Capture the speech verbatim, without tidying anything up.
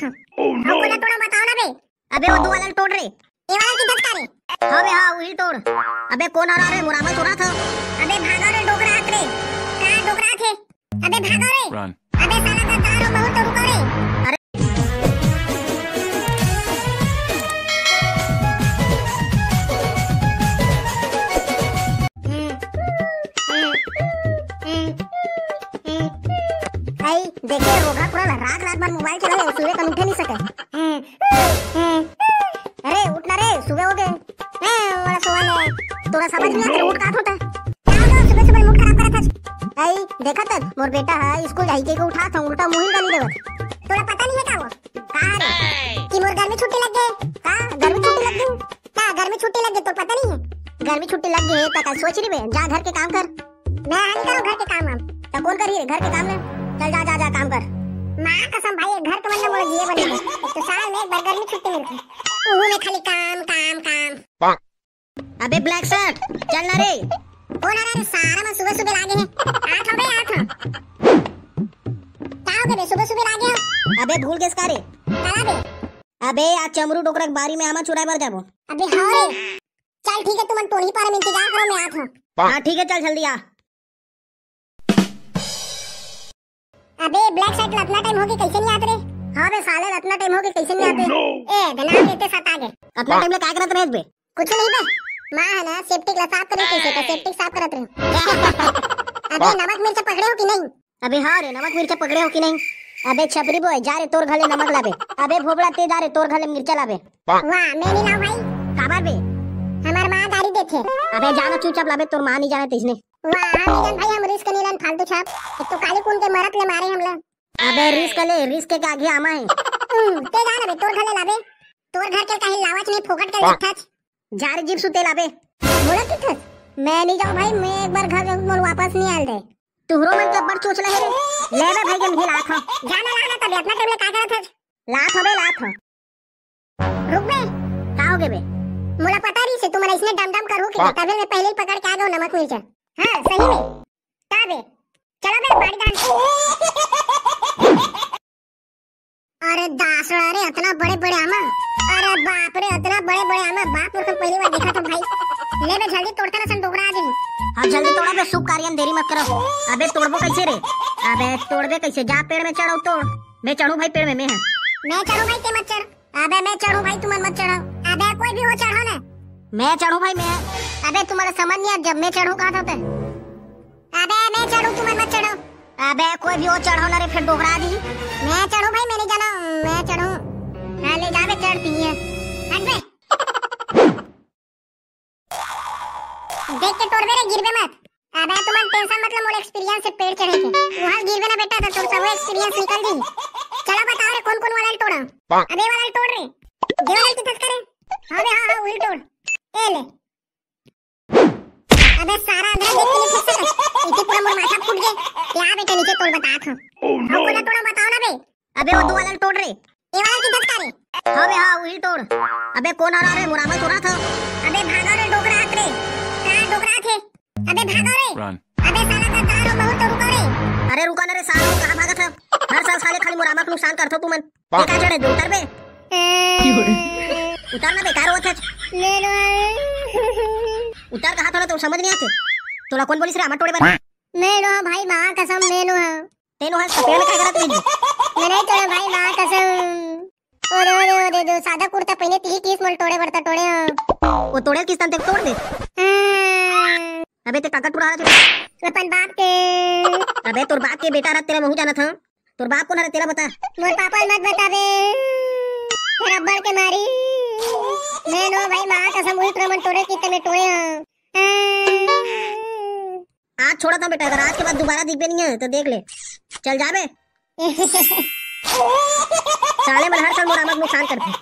Oh no! कोन ला तोड़ा बताओ ना बे। अबे वो दू वाला ल तोड़ रे। ए वाला ल कि धक्का रे? हाँ बे हाँ, उही ल तोड़। अबे कोन हरा रे, मोर आमा ल तोड़त हव। अबे भागव रे डोकरा आत रे। का डोकरा आत हे? अबे भागव रे। Run. अबे साला गद्दार हो बहुत तो रुको रे। अरे। हम्म, हम्म, हम्म, हम्म। भाई, देखे रोगहा पूरा रात रात भर मोबाइल चलावे, सुबह कन उठे नहीं सके। अरे उठ ना रे, सुबह हो गए। ए, बड़ा सोवल है। तोला समझ नहीं आते, उठ का होता? क्या हो गया? सुबह सुबह मूड खराब करत हस। आई, देखत हस, मोर बेटा ह स्कूल जाई के उठात हव, उल्टा मुही गाली देवत। तोला पता नहीं है का वो? का रे? कि मोर गर्मी छुट्टी लग गए। का? गर्मी छुट्टी लग गए? का गर्मी छुट्टी लग गए, तोर पता नहीं है? गर्मी छुट्टी लग गए, त का सोच रही बे? जा घर के काम कर। मैं हा नहीं करूँ घर के काम वाम। त कोन करही रे घर के काम ले? चल जा, जा, जा, काम कर। माँ कसम भाई, ये घर के मन ले मोला जिए बने। एक तो साल में एक बार गर्मी छुट्टी मिलती। उहू में खाली काम, काम, काम। अबे ब्लैक शर्ट, चल ना रे। कोन हरा रे, सारा मन सुबह सुबह लागे हैं। आत हव बे, आत हव। का हो गए बे, सुबह सुबह लागे हो? अबे भूल गेस का रे? कला बे। अबे आज चमरू डोकरा के बारी में आमा चुराए बर जाबो। अबे हाँ रे। चल ठीक है, तुमन टोनी पारा में इंतजार करो, मैं आत हूँ। हाँ ठीक है, चल जल्दी आ। अबे ब्लैक शर्ट, अतना टाइम हो गए, कैसे नहीं आत रे? हाँ बे साले, अतना टाइम हो गए, कैसे नहीं आत रे? Oh no! ए, दना लेते साथ आ गए। अतना टाइम ले काय करत रहे बे? कुछ नहीं बे, माँ है ना सेप्टिक ला साफ करे कैसे, तो सेप्टिक साफ करत रहे। अबे नमक मिर्चा पकड़े हो कि नहीं? अबे हाँ रे, नमक मिर्चा पकड़े हो कि नहीं? अबे छपरी बोय, जा रे तोर घले नमक लाबे। अबे भोबड़ा ते जा रे तोर घले मिर्चा लाबे। वाह, मैं नहीं लाऊं भाई। काबर बे? हमार माँ गारी देथे। अबे जाना चुपचाप लाबे, तोर माँ नहीं जाने तइसने। वाह, हम नहीं जान भाई, हम रिस्क नहीं लेन फालतू छाप। एक तो काली कुन के मरत ले मारे हमला। अबे रिस्क ले, रिस्क के आगे आमा है। हम्म, ते जाना बे, तोर घले लाबे। तोर घर के काहे लावच नहीं, फोकट के लिखत। जा रे जीप सुते लाबे। बोला किथस? मैं नहीं जाऊँ भाई, मैं एक बार घर जाऊँ, मोर वापस नहीं आयल दे। तुहरो मन के अब्बड़ चोचला हे रे। ले बे भाई, जन ही लात हो। जाना लाना तब अतना टाइम ले का करत हस? लात हो बे, लात हो। रुक बे। का हो गे बे? मोला पता रही से तुमन इसने डम डम करू के, तबे मैं पहले ही पकड़ के आ गयो नमक मिर्चा। हाँ, सही में। का बे? चलो बे, बाड़ी धान। अरे दासड़ा रे, अतना बड़े बड़े आमा। अरे बाप रे, अतना बड़े बड़े आमा, बाप मोर को पहली बार देखा तो भाई। ले बे, जल्दी तोड़ता ना सन, डोकरा आ जाही। हाँ, जल्दी तोड़ा बे, शुभ कार्य में देरी मत करो। अबे तोड़बो कैसे रे? अबे तोड़बे कैसे? जा पेड़ में चढ़ो, तोड़। मैं चढ़ू भाई पेड़ में, मैं है। मैं चढ़ू भाई, ते मत चढ़। अबे मैं चढ़ू भाई, तुमन मत चढ़ो। अबे कोई भी हो चढ़ो ना। मैं चढ़ू भाई, मैं। अबे तुम्हारा समझ नहीं आ, जब मैं चढ़ू कहा था ते। अबे मैं चढ़ू, तुमन मत चढ़ो। अबे कोई भी हो चढ़ो ना रे, फिर डोकरा दी। मैं चढ़ू भाई, मैं नहीं जाना, मैं चढ़ू। हाँ ले जा बे, चढ़ती है। हट बे। देख के तोड़बे रे, गिरबे मत। अबे तुमन टेंशन मत लो, मोर एक्सपीरियंस से पेड़ चढ़े के। वहां गिरबे ना बेटा, तो तोर सब एक्सपीरियंस निकल जी। चलो बताओ रे, कौन कौन वाला तोड़ा? अबे वाला तोड़ रे। दे वाला की तस्कर है। हाँ बे, हाँ, हाँ, वही तोड़। ए ले। अबे सारा अंधेरा देख के नहीं फेंक सकत। इतनी पूरा मोर माथा फूट गए। क्या बेटे नीचे तोड़ बता था। Oh no! कोना तोड़ा बताओ ना बे। अबे वो दू वाला तोड़ रे। ए वाला की धक्का रे। हाँ बे हाँ, वही तोड़। अबे कौन आ रहा रे? मोर आमा ल तोड़ा था। अबे भागो रे डोकरा आत रे। कहाँ डोकरा थे? अबे भागो रे। Run. अबे साला गद्दार हो बहुत, तो रुको रे। अरे रुका ना रे सालो, कहाँ भागत है? हर साल साले खाली मोर आमा के नुकसान करथो तुमन। ये का चढ़े दे, उतर बे। उतर ना बे, का रोवत है? उतर कहा थोड़ा, तो समझ नहीं आते। तोला कौन बोलिस रे आमा तोड़े बर? मैं नो भाई, माँ कसम, मैं नो। तेनो हंस पेड़ में का करत रही? मैं नहीं तोड़े भाई, माँ कसम। ओरे, ओरे, ओरे, दो सादा कुर्ता पहने, तीन किस मोल तोड़े बरता तोड़े हो। वो तोड़े किस तन तक तोड़ दे। हाँ। अबे ते ताकत पूरा हाथ अपन बाप के। अबे तोर बाप के बेटा रहा, तेरा महू जाना था। तोर बाप कौन हरे तेला बता। मोर पापा ल मत बताबे। फिर अब्बड़ के मारी। मैं नो भाई, माँ कसम, वही प्रमाण तोड़े की तने टोए हाँ। आज छोड़ा था बेटा, अगर आज के बाद दोबारा दिखबे नहीं है तो देख ले। चल जाबे। साले मन हर साल मोर आमा के नुकसान करथे।